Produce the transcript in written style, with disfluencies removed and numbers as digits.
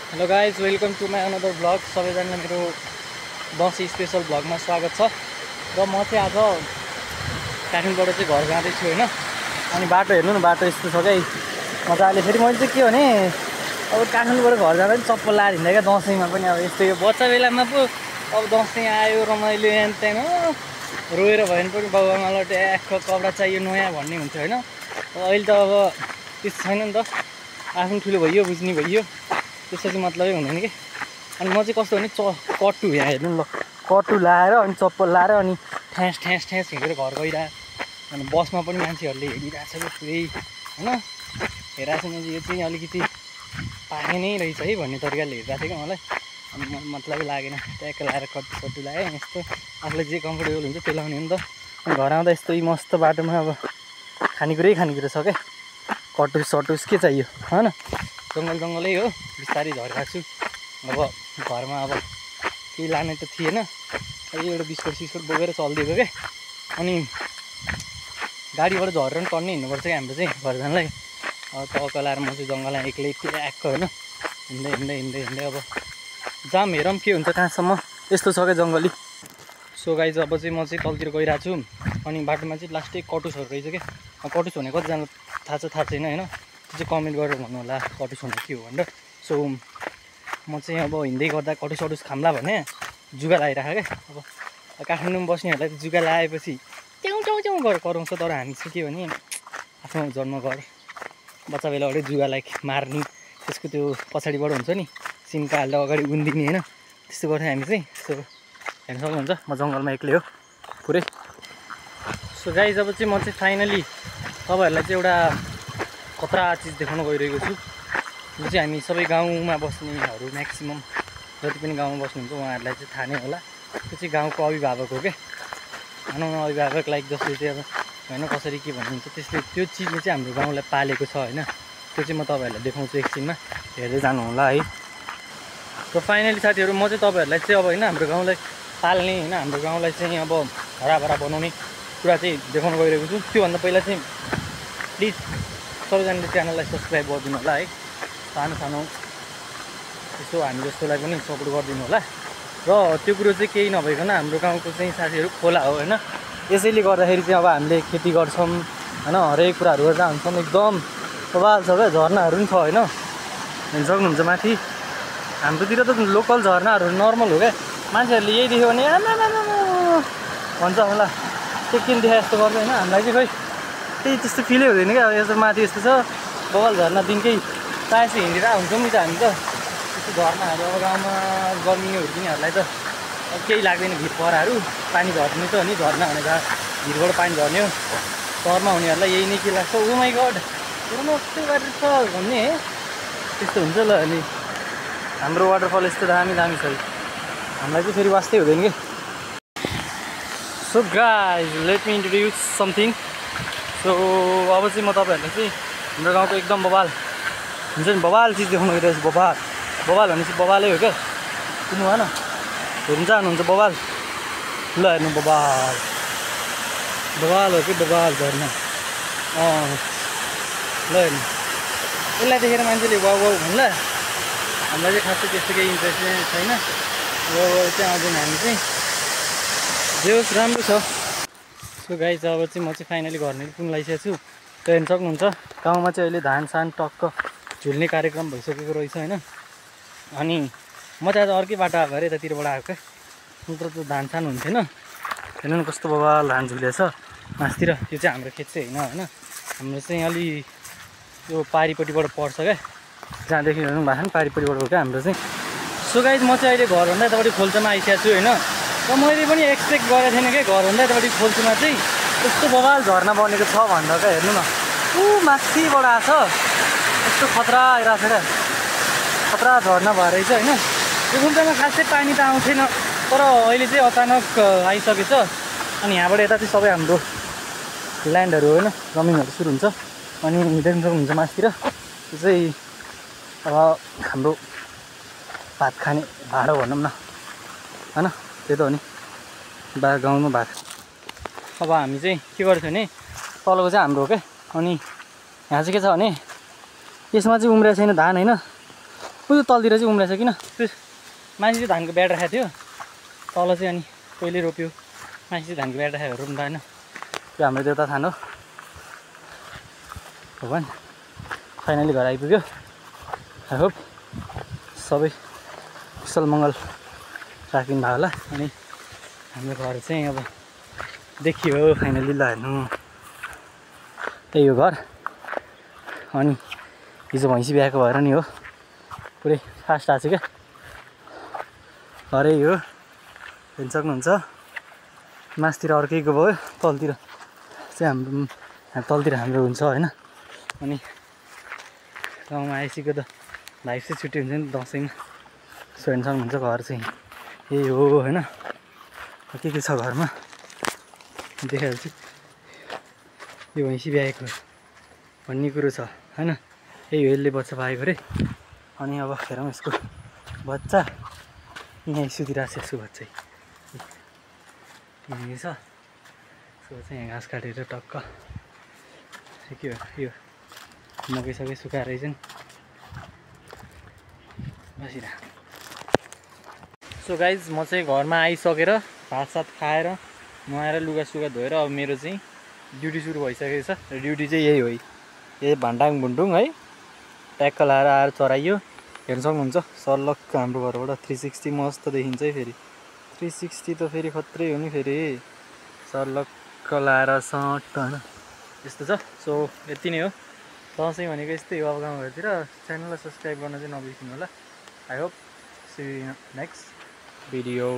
Hello guys, welcome to my another vlog. सबैजनालाई मेरो Dashain special भ्लगमा स्वागत छ। र म चाहिँ आज काठमाडौँबाट चाहिँ घर जाँदैछु होइन। अनि बाटो हेर्नु न, बाटो यस्तो छ क्या मजाले। फेरि मैले चाहिँ के भने अब काठमाडौँबाट घर जाँदा पनि चप्पल लाएर हिँड्दा क्या दसैँमा पनि। अब यस्तो यो बच्चा बेलामा पो अब दसैँ आयो रमाइलो यहाँ त्यहाँ रोएर भयो भने पनि बाबुआमालाई ट्याक्क कपडा चाहियो नयाँ भन्ने हुन्छ होइन। अहिले त अब त्यस्तो छैन नि त, आफ्नो ठुलो भइयो बुझ्ने भइयो, त्यसो चाहिँ मतलबै हुँदैन कि। अनि म चाहिँ कस्तो भने कट्टु यहाँ हेर्नु न, ल कट्टु लाएर अनि चप्पल लाएर अनि ठ्यास ठ्यास ठ्यास हिँडेर घर गइरहेको। अनि बसमा पनि मान्छेहरूले हेरिरहेको छ कि पुरै होइन, हेरिरहेको छ। मैले यो चाहिँ अलिकति पाए नै रहेछ है भन्ने तरिकाले हेरिरहेको थियो क्या मलाई। अनि मलाई मतलबै लागेन, ट्याक्क लाएर कट्टु सट्टु लगाएँ। यस्तो आफूलाई जे कम्फर्टेबल हुन्छ त्यो लाउने हो नि त। अनि घर आउँदा यस्तो मस्त बाटोमा अब खानेकुरै छ क्या, कट्टु सट्टुस के चाहियो होइन। जङ्गलै हो, बिस्तारै झरिरहेको छु। अब घरमा अब केही लाने त थिएन, एउटा बिस्कुट सिस्कुट बोकेर चलिदिएको क्या। अनि गाडीबाट झरेर पनि टन्नै हिँड्नुपर्छ क्या हाम्रो चाहिँ घर जानलाई। अब तक लाएर म चाहिँ जङ्गलमा एक्लै ट्याक्क होइन हिँड्दै अब जाम हेरौँ के हुन्छ कहाँसम्म। यस्तो छ क्या जङ्गली। सो गाइज अब चाहिँ म चाहिँ तलतिर गइरहेको छु। अनि बाटोमा चाहिँ लास्टै कटुसहरू रहेछ क्या। कटुस भने कतिजना थाहा छैन होइन, त्यो चाहिँ कमेन्ट गरेर भन्नु होला कटुस भने के हो भनेर। सो म चाहिँ अब हिँड्दै गर्दा कटुस खाम्ला भने जुगा लगाइराख क्या। अब काठमाडौँमा बस्नेहरूलाई त जुगा लगाएपछि च्याउ च्याउ च्याउ गरेर कराउँछ। तर हामी चाहिँ के भने आफ्नो जन्मघर बच्चा बेलाबाटै जुगालाई मार्ने, त्यसको त्यो पछाडिबाट हुन्छ नि सिन्का हाल्दा अगाडि उन्दिने होइन, त्यस्तो गर्थ्यो हामी चाहिँ। सो हेर्न सक्नुहुन्छ म जङ्गलमा एक्लै हो पुरै। सो गाइज अब चाहिँ म चाहिँ फाइनली तपाईँहरूलाई चाहिँ एउटा खतरा चिज देखाउन गइरहेको छु। जो चाहिँ हामी सबै गाउँमा बस्नेहरू म्याक्सिमम् जति पनि गाउँमा बस्नुहुन्छ उहाँहरूलाई चाहिँ थाहा नै होला। त्यो चाहिँ गाउँको अभिभावक हो क्या, भनौँ न अभिभावक लाइक जसले चाहिँ अब होइन कसरी के भन्नुहुन्छ त्यसले त्यो चिजले चाहिँ हाम्रो गाउँलाई पालेको छ होइन। त्यो चाहिँ म तपाईँहरूलाई देखाउँछु एकछिनमा, हेर्दै जानु होला है। र फाइनली साथीहरू म चाहिँ तपाईँहरूलाई चाहिँ अब होइन हाम्रो गाउँलाई पाल्ने होइन, हाम्रो गाउँलाई चाहिँ अब हराभरा बनाउने कुरा चाहिँ देखाउन गइरहेको छु। त्योभन्दा पहिला चाहिँ प्लिज सबैजनाले च्यानललाई सब्सक्राइब गरिदिनु होला है। सानो यसो हामी जस्तोलाई पनि सपोर्ट गरिदिनु होला। र त्यो कुरो चाहिँ केही नभइकन हाम्रो गाउँको चाहिँ साथीहरू खोला हो होइन। यसैले गर्दाखेरि चाहिँ अब हामीले खेती गर्छौँ होइन, हरेक कुराहरू गर्दा हुन्छौँ। एकदम बवाल छ क्या, झर्नाहरू पनि छ होइन, हेर्न सक्नुहुन्छ माथि। हाम्रोतिर त लोकल झर्नाहरू नर्मल हो क्या, मान्छेहरूले यही देख्यो भने आमा भन्छ होला के किन देखाए जस्तो गर्छ होइन। हामीलाई चाहिँ खोइ त्यही त्यस्तो फिलै हुँदैन क्या। अब यस्तो माथि यस्तो छ बवाल झर्ना दिनकै प्रायः चाहिँ हिँडिरहेको हुन्छौँ नि त हामी त। त्यस्तो झर्नाहरू अब गाउँमा गर्मी हुर्किनेहरूलाई त अब केही लाग्दैन, भिर पराहरू पानी झर्ने त हो नि, झर्ना भनेको भिरबाट पानी झर्ने हो। सहरमा हुनेहरूलाई यही नै के लाग्छ, ओ माई गड हेर्नु यस्तो गरेर छ भन्ने त्यस्तो हुन्छ ल। अनि हाम्रो वाटरफल यस्तो दामी छ, हामीलाई चाहिँ फेरि वास्तै हुँदैन कि। So guys let me introduce something. So अब चाहिँ म तपाईँहरूलाई चाहिँ हाम्रो गाउँको एकदम बवाल हुन्छ नि, बवाल चिज देखाउनु गइरहेको छु। बवाल भनेपछि बवालै हो क्या, सुन्नु भएन, हेर्नु चाहनुहुन्छ बवाल? ल हेर्नु बवाल हो कि बवाल झर्ना। ल हेर्नु, यसलाई देखेर मान्छेले वाउ वाउ भन्ला। हामीलाई चाहिँ खासै त्यस्तो केही इन्ट्रेस्ट छैन, वाउ वाउ चाहिँ आउँदैन। हामी चाहिँ जे होस् राम्रो छ। सो गाइज अब चाहिँ म चाहिँ फाइनली घर नै पुग्न लागिसकेको छु। त्यो हेर्न सक्नुहुन्छ गाउँमा चाहिँ अहिले धान सान टक्क झुल्ने कार्यक्रम भइसकेको रहेछ होइन। अनि म चाहिँ आज अर्कै बाटो आएको अरे यतातिरबाट आएको क्या, नत्र त धान सान हुन्थेन। हेर्नु न कस्तो बवाल धान झुलेछ मासतिर। त्यो चाहिँ हाम्रो खेत चाहिँ होइन, हाम्रो चाहिँ अलि यो पारिपट्टिबाट पर्छ क्या, जहाँदेखि हेर्नु भएको छ नि पारिपट्टिबाट हो क्या हाम्रो चाहिँ। सो गाइज म चाहिँ अहिले घरभन्दा यतापट्टि खोल्सामा आइसकेको छु होइन। र मैले पनि एक्सपेक्ट गरेको थिएन क्या घरभन्दा यतापट्टि खोल्सामा चाहिँ यस्तो बवाल झर्ना बनेको छ भनेर क्या। हेर्नु न ऊ माथिबाट आएको छ, यस्तो खतरा आइरहेको छ क्या, खतरा झर्ना भएर रहेछ होइन। यो खोल्सामा खासै पानी त आउँथेन, तर अहिले चाहिँ अचानक आइसकेछ। अनि यहाँबाट यता चाहिँ सबै हाम्रो ल्यान्डहरू होइन, जमिनहरू सुरु हुन्छ। अनि देख्न सक्नुहुन्छ मासतिर त्यो चाहिँ अब हाम्रो भात खाने भाँडो भनौँ न होइन, त्यो त हो नि गाउँमा भात। अब हामी चाहिँ के गर्छौँ भने तलको चाहिँ हाम्रो हो क्या। अनि यहाँ चाहिँ के छ भने यसमा चाहिँ उम्रेको छैन धान होइन, उयो तलतिर चाहिँ उम्रेछ किन त्यो मान्छे चाहिँ धानको ब्याड राखेको थियो तल चाहिँ अनि पहिले रोप्यो मान्छे चाहिँ धानको ब्याड राखेको रोप्नु पाएन त्यो हाम्रो देउता थान हो भगवान् फाइनली घर आइपुग्यो आई होप सबै कुशल मङ्गल राखिदिनु भयो होला अनि हाम्रो घर चाहिँ अब देखियो फाइनली ल हेर्नु त्यही हो घर अनि हिजो भैँसी बिहाको भएर नि हो पुरै फास्ट आएको छ क्या घरै हो हेर्न सक्नुहुन्छ मासतिर अर्कैको भयो तलतिर चाहिँ हाम्रो हुन्छ होइन अनि गाउँमा आइसक्यो त भाइब चाहिँ छुट्टी हुन्छ नि दसैँमा सो हेर्न सक्नुहुन्छ घर चाहिँ यही हो होइन के छ घरमा देखाइहाल्छु यो भैँसी ब्याएको भन्ने कुरो छ होइन यही हो यसले बच्चा पाएको अरे अनि अब हेरौँ यसको बच्चा यहाँ सुतिरहेको छ यसको बच्चा यही छ सो चाहिँ यहाँ घाँस काटेर टक्क के हो यो मकै सबै सुकाएर चाहिँ बसिरह सो गाइज म चाहिँ घरमा आइसकेर भातसात खाएर नुहाएर लुगासुगा धोएर अब मेरो चाहिँ ड्युटी सुरु भइसकेको छ र ड्युटी चाहिँ यही हो यही भान्डाङ भुन्डुङ है ट्याक्क लाएर आएर चराइयो हेर्न सक्नुहुन्छ सल्लक्क हाम्रो घरबाट 360 मस्त देखिन्छ है फेरि 360 त फेरि खत्रै हो नि फेरि सल्लक्क लाएर सट होइन यस्तो छ सो यति नै हो दसैँ भनेको यस्तै हो अब गाउँघरतिर च्यानललाई सब्सक्राइब गर्न चाहिँ नबिर्सिनु होला I hope see you next video